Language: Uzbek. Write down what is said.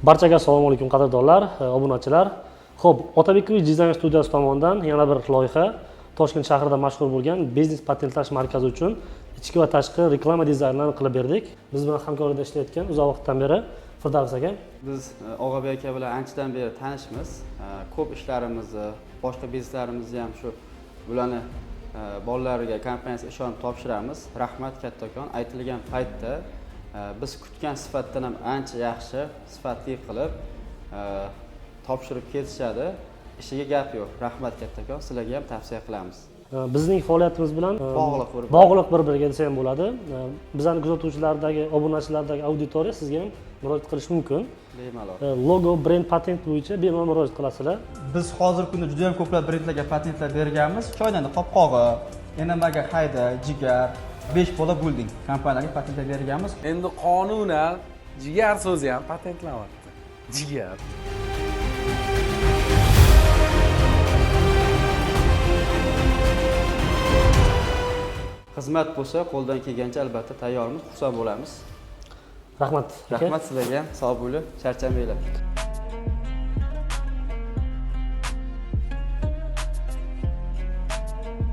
Barchaga assalomu alaykum, qadrdonlar, obunachilar. Xo'p, Otabekovich dizayn studiyasi tomonidan yana bir loyiha: Toshkent shahrida mashhur bo'lgan biznes patentlash markazi uchun ichki va tashqi reklama dizaynlarini qilib berdik. Biz bilan hamkorlikda ishlayotgan uzoq vaqtdan beri Firdavs aka. Biz Og'abek aka bilan anchadan beri tanishmiz. Ko'p ishlarimizni, boshqa bizneslarimizni ham shu bularni bolalariga, kompaniyasiga ishonib topshiramiz. Rahmat kattakon, aytilgan paytda biz kutgan sifatdan ham ancha yaxshi, sifatli qilib topshirib ketishadi. Ishiga gap yo'q. Rahmat kattakon, sizlarga ham tavsiya qilamiz. Bizning faoliyatimiz bilan bog'liq bir bog'liq bir biriga desa ham bo'ladi. Bizani kuzatuvchilardagi, obunachilardagi auditoriya sizga ham murojaat qilishi mumkin. Bemalol. Logo, brend, patent bo'yicha bemalol murojaat qilasizlar. Biz hozirgi kunda juda ham ko'plab brendlarga patentlar berganmiz. Choynani qopqog'i, NMAga hayda, jigar, 5 bola building kompaniyalarga patentlar berganmiz. Endi qonunan jigar so'zi ham patentlanyapti. Jigar. Xizmat bo'lsa, qo'ldan kelgancha albatta tayyormiz, xursand bo'lamiz. Rahmat, aka. Rahmat sizlarga ham, sog' bo'linglar, charchamanglar.